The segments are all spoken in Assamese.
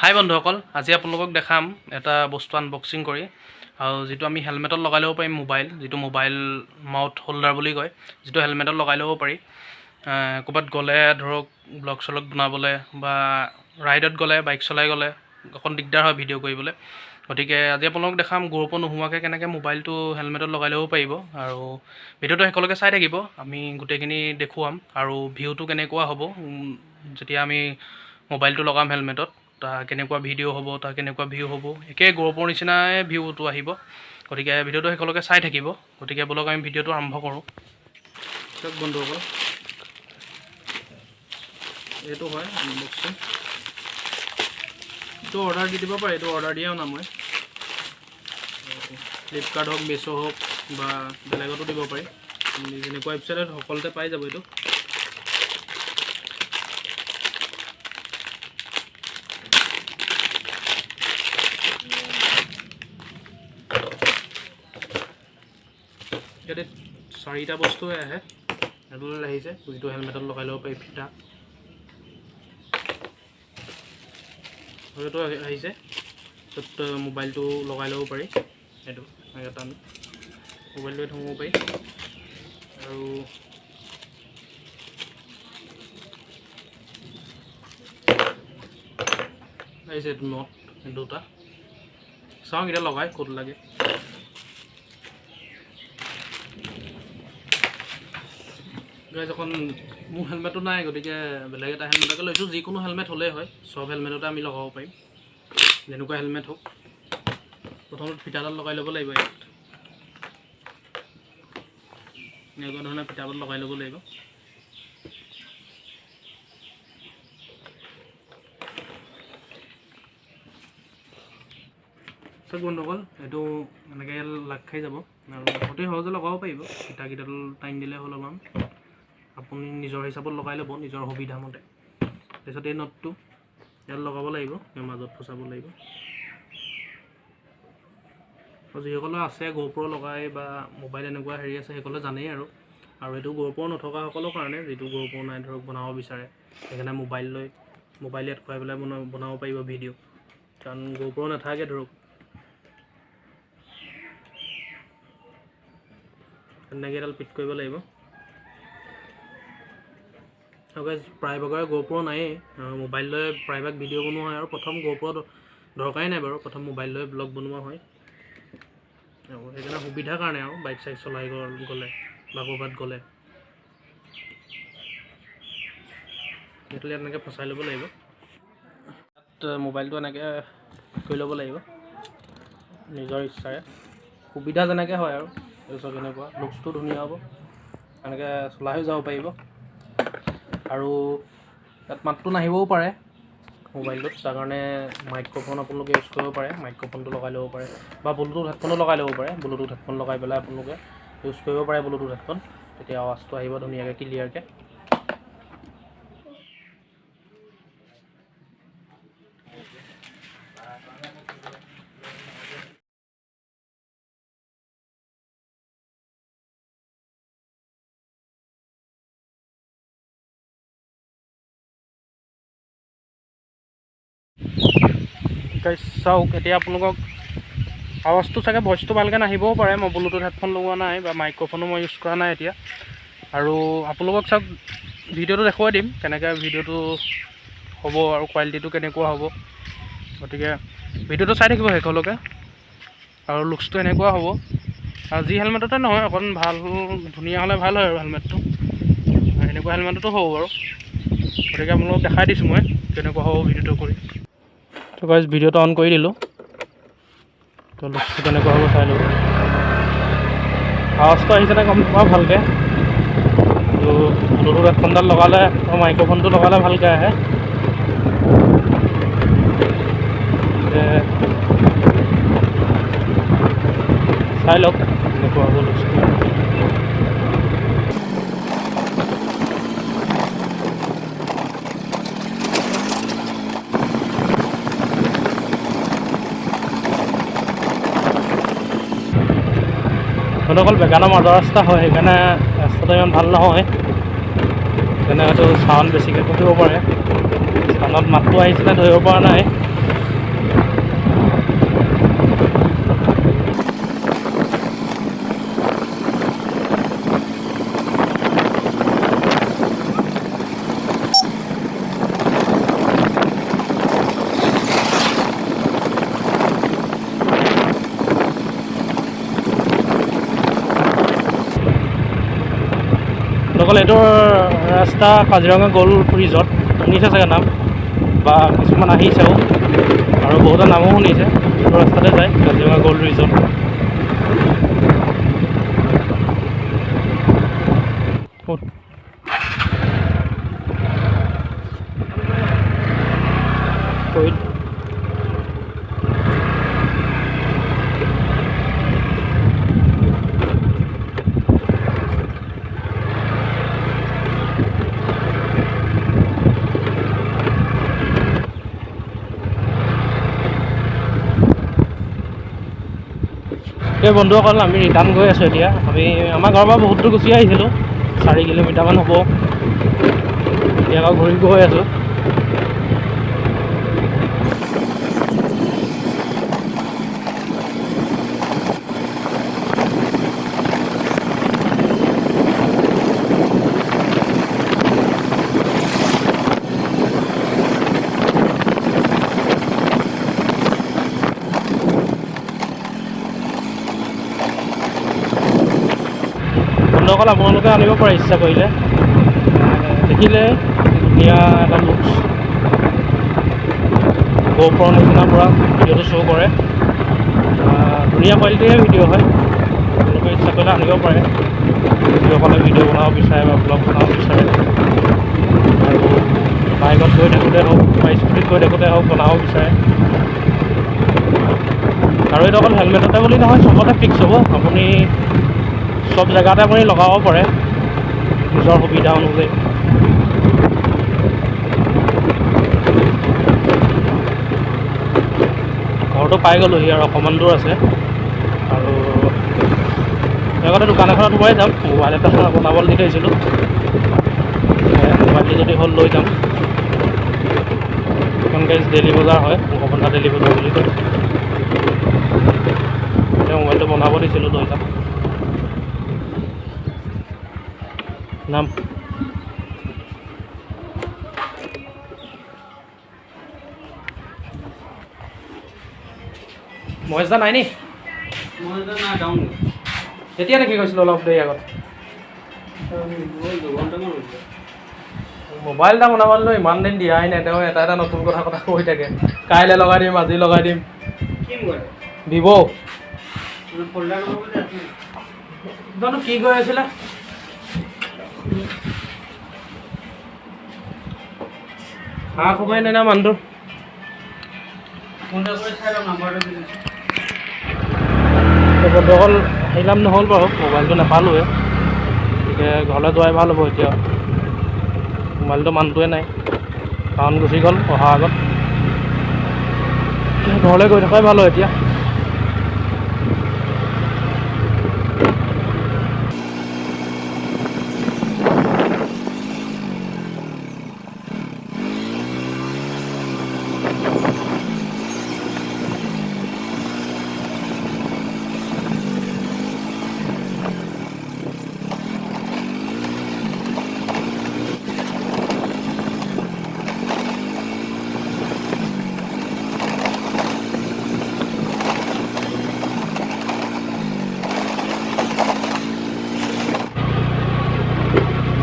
হাই বন্ধুসকল, আজি আপোনালোকক দেখাম এটা বস্তু আনবক্সিং কৰি আৰু যিটো আমি হেলমেটত লগাই ল'ব পাৰিম মোবাইল, যিটো মোবাইল মাউথ হোল্ডাৰ বুলি কয়, যিটো হেলমেটত লগাই ল'ব পাৰি। ক'ৰবাত গ'লে ধৰক ব্লগ চলগ বনাবলৈ বা ৰাইডত গ'লে, বাইক চলাই গ'লে অকণ দিগদাৰ হয় ভিডিঅ' কৰিবলৈ। গতিকে আজি আপোনালোকক দেখাম গ'প্ৰ' নোহোৱাকৈ কেনেকৈ মোবাইলটো হেলমেটত লগাই ল'ব পাৰিব। আৰু ভিডিঅ'টো শেষলৈকে চাই থাকিব, আমি গোটেইখিনি দেখুৱাম আৰু ভিউটো কেনেকুৱা হ'ব, যেতিয়া আমি মোবাইলটো লগাম হেলমেটত, তাৰ কেনেকুৱা ভিডিঅ' হ'ব, তাৰ কেনেকুৱা ভিউ হ'ব, একে গ'প্ৰ'ৰ নিচিনাই ভিউটো আহিব। গতিকে ভিডিঅ'টো শেষলৈকে চাই থাকিব। গতিকে ব'লক আমি ভিডিঅ'টো আৰম্ভ কৰোঁ। চাওক বন্ধুসকল, এইটো হয় আনবক্সিং। এইটো অৰ্ডাৰ দি দিব পাৰে, এইটো অৰ্ডাৰ দিয়াও না মই, ফ্লিপকাৰ্ট হওক, মিছ' হওক বা বেলেগতো দিব পাৰি, যেনেকুৱা ৱেবছাইটত সকলোতে পাই যাব এইটো। ইয়াতে চাৰিটা বস্তুৱে আহে। এডাল আহিছে যিটো হেলমেটত লগাই ল'ব পাৰি ফিটা, আৰু এইটো আহিছে য'ত মোবাইলটো লগাই ল'ব পাৰি, সেইটো এটা মোবাইলটোৱে থ'ব পাৰি। আৰু আহিছে এইটো not, দুটা। চাওঁ এতিয়া লগাই ক'ত লাগে। গাইজ, অকণ মোৰ হেলমেটো নাই, গতিকে বেলেগ এটা হেলমেটকে লৈছোঁ। যিকোনো হেলমেট হ'লেই হয়, চব হেলমেটতে আমি লগাব পাৰিম, যেনেকুৱা হেলমেট হওক। প্ৰথমতে ফিটাডাল লগাই ল'ব লাগিব, ইয়াত এনেকুৱা ধৰণে ফিটাডাল লগাই ল'ব লাগিব। চাওক বন্ধুসকল, এইটো এনেকৈ লাগ খাই যাব আৰু অতি সহজে লগাব পাৰিব। ফিটাকেইডাল টাইম দিলে হ'ল অলপমান, আপুনি নিজৰ হিচাপত লগাই ল'ব নিজৰ সুবিধা মতে। তাৰপিছত এই নটটো ইয়াত লগাব লাগিব, ইয়াৰ মাজত ফচাব লাগিব। আৰু যিসকলৰ আছে গ'প্ৰ' লগাই বা মোবাইল এনেকুৱা হেৰি আছে, সেইসকলে জানেই আৰু। আৰু এইটো গ'প্ৰ' নথকাসকলৰ কাৰণে, যিটো গ'প্ৰ' নাই ধৰক বনাব বিচাৰে, সেইকাৰণে মোবাইল লৈ মোবাইল ইয়াত খুৱাই পেলাই বনাব পাৰিব ভিডিঅ', কাৰণ গ'প্ৰ' নাথাকে ধৰক। তেনেকৈ এডাল ফিট কৰিব লাগিব। আৰু গাইজ, প্ৰায়ভাগৰে গ'প্ৰ' নায়েই, মোবাইল লৈ প্ৰায়ভাগ ভিডিঅ' বনোৱা হয়। আৰু প্ৰথম গ'প্ৰ' দৰকাৰেই নাই বাৰু, প্ৰথম মোবাইল লৈ ব্লগ বনোৱা হয়। আৰু সেইকাৰণে সুবিধাৰ কাৰণে আৰু বাইক চাইক চলাই গ'লে বা ক'ৰবাত গ'লে সেইটো ইয়াত এনেকৈ ফচাই ল'ব লাগিব। ইয়াত মোবাইলটো এনেকৈ কৰি ল'ব লাগিব নিজৰ ইচ্ছাৰে, সুবিধা যেনেকৈ হয় আৰু। এইটো চাওক, এনেকুৱা লুকছটো ধুনীয়া হ'ব, এনেকৈ চলাই যাব পাৰিব। আৰু ইয়াত মাতটো নাহিবও পাৰে মোবাইলটোত, তাৰ কাৰণে মাইক্ৰ'ফোন আপোনালোকে ইউজ কৰিব পাৰে, মাইক্ৰ'ফোনটো লগাই ল'ব পাৰে বা ব্লুটুথ হেডফোনো লগাই ল'ব পাৰে। ব্লুটুথ হেডফোন লগাই পেলাই আপোনালোকে ইউজ কৰিব পাৰে ব্লুটুথ হেডফোন, তেতিয়া আৱাজটো আহিব ধুনীয়াকৈ ক্লিয়াৰকৈ। গাইজ চাওক, এতিয়া আপোনালোকক আৱাজটো চাগে ভইচটো ভালকৈ নাহিবও পাৰে, মই ব্লুটুথ হেডফোন লগোৱা নাই বা মাইক্ৰ'ফোনো মই ইউজ কৰা নাই এতিয়া। আৰু আপোনালোকক চাওক ভিডিঅ'টো দেখুৱাই দিম কেনেকৈ ভিডিঅ'টো হ'ব আৰু কোৱালিটিটো কেনেকুৱা হ'ব। গতিকে ভিডিঅ'টো চাই থাকিব শেষলৈকে। আৰু লুকছটো এনেকুৱা হ'ব, আৰু যি হেলমেটতে নহয়, অকণ ভাল ধুনীয়া হ'লে ভাল হয় আৰু হেলমেটটো, এনেকুৱা হেলমেটতো হ'ব বাৰু। গতিকে আপোনালোকক দেখাই দিছোঁ মই কেনেকুৱা হ'ব ভিডিঅ'টো কৰি। তো গাইজ, ভিডিঅ'টো অন কৰি দিলোঁ, তো লুকছটো কেনেকুৱা হ'ব চাই ল'ব। আৱাজটো আহিছে নে গম নাপাওঁ ভালকৈ, তো ব্লুটুথ হেডফোনডাল লগালে, মাইক্ৰ'ফোনটো লগালে ভালকৈ আহে। চাই লওক কেনেকুৱা হ'ব লুকছটো। অকল বেগানৰ মাজৰ ৰাস্তা হয়, সেইকাৰণে ৰাস্তাটো ইমান ভাল নহয়, সেইকাৰণে হয়তো চাউণ্ড বেছিকৈ কৰিব পাৰে। চাউণ্ডত মাতটো আহিছিলে ধৰিব পৰা নাই। বন্ধুসকল, এইটো ৰাস্তা কাজিৰঙা গ'ল্ড ৰিজৰ্ট, শুনিছে চাগে নাম, বা কিছুমান আহিছেও আৰু বহুতৰ নামো শুনিছে। এইটো ৰাস্তাতে যায় কাজিৰঙা গ'ল্ড ৰিজৰ্ট। এই বন্ধুসকল, আমি ৰিটাৰ্ণ গৈ আছোঁ এতিয়া। আমি আমাৰ ঘৰৰ পৰা বহুত দূৰ গুচি আহিছিলোঁ, 4 কিলোমিটাৰমান হ'ব। এতিয়া আকৌ ঘূৰি গৈ আছোঁ। বন্ধুসকল, আপোনালোকে আনিব পাৰে ইচ্ছা কৰিলে। দেখিলে ধুনীয়া এটা লুকছ, গ'প্ৰৰ নিচিনা পূৰা ভিডিঅ'টো শ্ব' কৰে। ধুনীয়া কোৱালিটিৰে ভিডিঅ' হয়। আপোনালোকে ইচ্ছা কৰিলে আনিব পাৰে, যিসকলে ভিডিঅ' বনাব বিচাৰে বা ব্লগ বনাব বিচাৰে, আৰু বাইকত গৈ থাকোঁতে হওক বা স্কুটিত গৈ থাকোঁতে হওক বনাব বিচাৰে। আৰু এইটো অকল হেলমেটতে বুলি নহয়, চবতে ফিক্স হ'ব। আপুনি চব জেগাতে আপুনি লগাব পাৰে নিজৰ সুবিধা অনুযায়ী। ঘৰটো পাই গ'লোহি আৰু অকণমান দূৰ আছে। আৰু লগতে দোকান এখনত সোমাই যাম, মোবাইল এটা বনাবলৈ দি থৈছিলোঁ, মোবাইলটো যদি হ'ল লৈ যাম। এখন গাড়ী ডেইলি বজাৰ হয়, মুখবন্ধা ডেইলি বজাৰ বুলি কয়। এতিয়া মোবাইলটো বনাব দিছিলোঁ, লৈ যাম। নাম মহেশ দা নাই নি? এতিয়া দেখি গৈছিলোঁ অলপ দেৰি আগত। মোবাইল এটা বনাবলৈ ইমান দিন দিয়াই নাই, তেওঁ এটা এটা নতুন কথা কথা কৈ থাকে, কাইলৈ লগাই দিম, আজি লগাই দিম। ভিভ' জানো কি কৈ আছিলে। হাঁহ সোমাই নাই না মানুহটোৰ। বন্ধুসকল, আহিলাম নহ'ল বাৰু, মোবাইলটো নাপালোৱে, গতিকে ঘৰলৈ যোৱাই ভাল হ'ব এতিয়া। মোবাইলটো মানুহটোৱে নাই, কাৰণ গুচি গ'ল অহাৰ আগত। ঘৰলৈ গৈ থকাই ভাল হয় এতিয়া।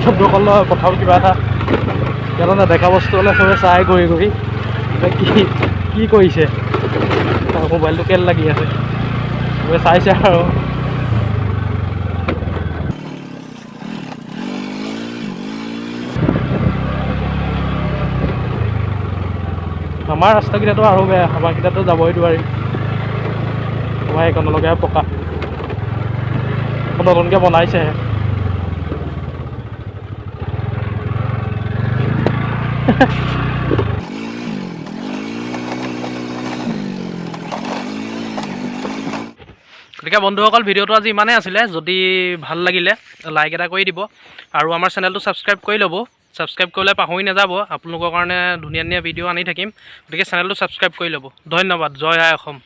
বন্ধুসকল, প্ৰথম কিবা এটা কিবা নেদেখা বস্তু হ'লে চবে চাই ঘূৰি ঘূৰি কি কি কৰিছে, মোবাইলটো কেলৈ লাগি আছে, চবে চাইছে আৰু। আমাৰ ৰাস্তাকেইটাতো আৰু বেয়া, আমাৰকেইটাতো যাবই নোৱাৰি, আমাৰ এইকণলৈকে পকা, নতুনকৈ বনাইছেহে। গতিকে বন্ধুসকল, ভিডিঅ'টো আজি ইমানেই আছিলে। যদি ভাল লাগিলে লাইক এটা কৰি দিব আৰু আমাৰ চেনেলটো ছাবস্ক্ৰাইব কৰি ল'ব। ছাবস্ক্ৰাইব কৰিলে পাহৰি নাযাব, আপোনালোকৰ কাৰণে ধুনীয়া ধুনীয়া ভিডিঅ' আনি থাকিম। গতিকে চেনেলটো ছাবস্ক্ৰাইব কৰি ল'ব। ধন্যবাদ। জয় আই অসম।